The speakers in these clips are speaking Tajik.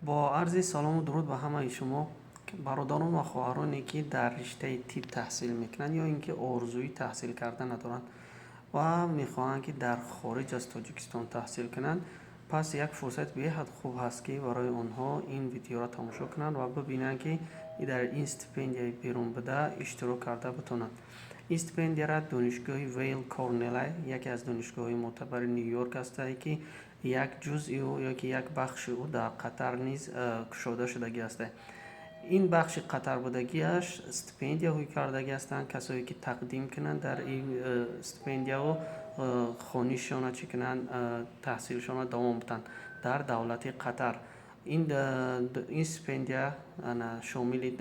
Бо арзи салому дуруд ба ҳамаи шумо, бародарон ва хоҳароне, ки дар риштаи тиб таҳсил мекунанд ё ин ки орзуи таҳсил карда надоранд ва мехоҳанд, ки дар хориҷ аз Тоҷикистон таҳсил кунанд. Пас як фурсати беҳад хуб ҳаст, ки барои онҳо ин видеоро тамошо кунанд ва бибинанд, ки дар ин стипендияи берун буда иштирок карда битонанд. Ин стипендияра донишгоҳи Вейл Корнелл, яке аз донишгоҳҳои мӯътабари Ню Йорк ҳастае, ки як ҷузъи ӯ ё ки як бахши ӯ дар Қатар низ кушода шудагӣ аст. Ин бахши Қатар будагиаш стипендияҳои кардагӣ ҳастанд. Касое ки тақдим кунанд дар ин стипендияҳо, хонишшона чӣ кунанд, таҳсилшона давом бидиҳанд дар давлати Қатар. Ин стипендия шомили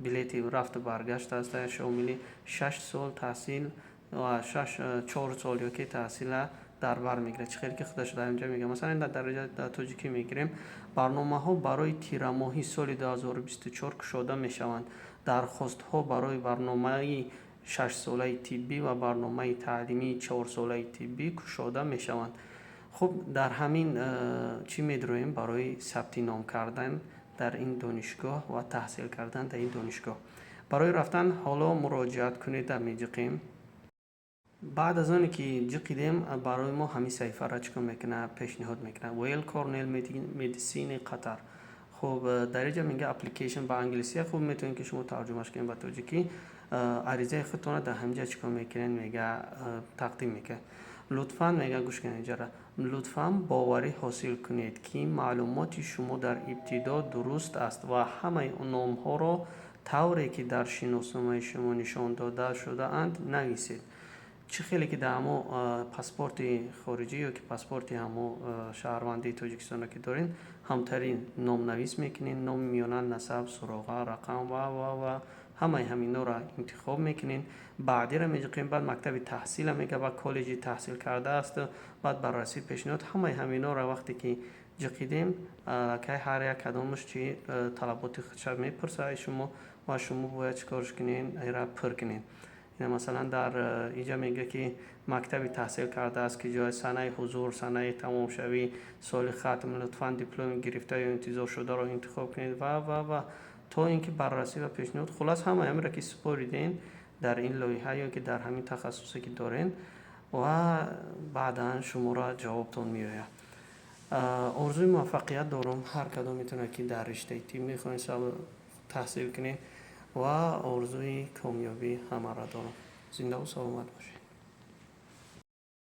билети рафту баргашт аст, шомили 6 сол таҳсил ва 4 сол ё ки таҳсила дар бар мегирад. Чӣ хеле ки худаш дар инҷа мегӯяд, масалан, дар дараҷа дар тоҷикӣ мегирем: барномаҳо барои тирамоҳи соли 2024 кушода мешаванд. Дархостҳо барои барномаи шашсолаи тиббӣ ва барномаи таълимии чорсолаи тиббӣ кушода мешаванд. Хуб, дар ҳамин чӣ медроем барои сабти ном кардан дар ин донишгоҳ ва таҳсил кардан дар ин донишгоҳ. Барои рафтан ҳоло муроҷиат кунед, меҷиқем. Баъд аз оне ки ҷиқидем, барои мо ҳамин саҳифаро чӣ кор мекунад? Пешниҳод мекунад Weill Cornell Medicine Қатар. Хуб, дар инҷа мега application ба англисия. Хуб, метавонед, ки шумо тарҷумаш кунед ба тоҷикӣ. Аризаи худтонро дар ҳаминҷа чӣ кор мекунед, мега, тақдим мекунед. Лутфан, мега, гӯш кунед инҷара, лутфан боварӣ ҳосил кунед, ки маълумоти шумо дар ибтидо дуруст аст ва ҳамаи номҳоро тавре ки дар шиносномаи шумо нишон дода шудаанд, нависед. Чӣ хеле ки дар ҳамо паспорти хориҷӣ ё ки паспорти ҳамо шаҳрвандии Тоҷикистонро ки дорем, ҳамтарин номнавис мекунем: номи миёна, насаб, суроға, рақам ва ҳамаи ҳаминҳоро интихоб мекунем. Баъдиро меҷиқем. Баъд мактаби таҳсила мега ва коллеҷи таҳсил кардааст. Баъд баррасӣ, пешниҳод, ҳамаи ҳаминҳоро вақте ки ҷиқидем, кай ҳар як кадомаш чи талаботи худша мепурсад аз шумо ва шумо бояд чӣ корш кунед? Ира пур кунед. Масалан, дар инҷа мега, ки мактаби таҳсил кардааст ки ҷои санаи ҳузур, санаи тамомшавӣ, соли хатм, лутфан дипломи гирифта ё интизоршударо интихоб кунед ва то ин ки баррасӣ ва пешниҳод. Хуллас, ҳамаи ҳаминро ки супоридем дар ин лоиҳа ё ки дар ҳамин тахассусе ки дорем, ва баъдан шуморо ҷавобтон меояд. Орзуи муваффақият дорум ҳар кадом метавонад, ки дар риштаи тиб мехоҳед таҳсил кунед, ва орзуи комёбӣ ҳамаро дорам. Зиндаву саломат бошед.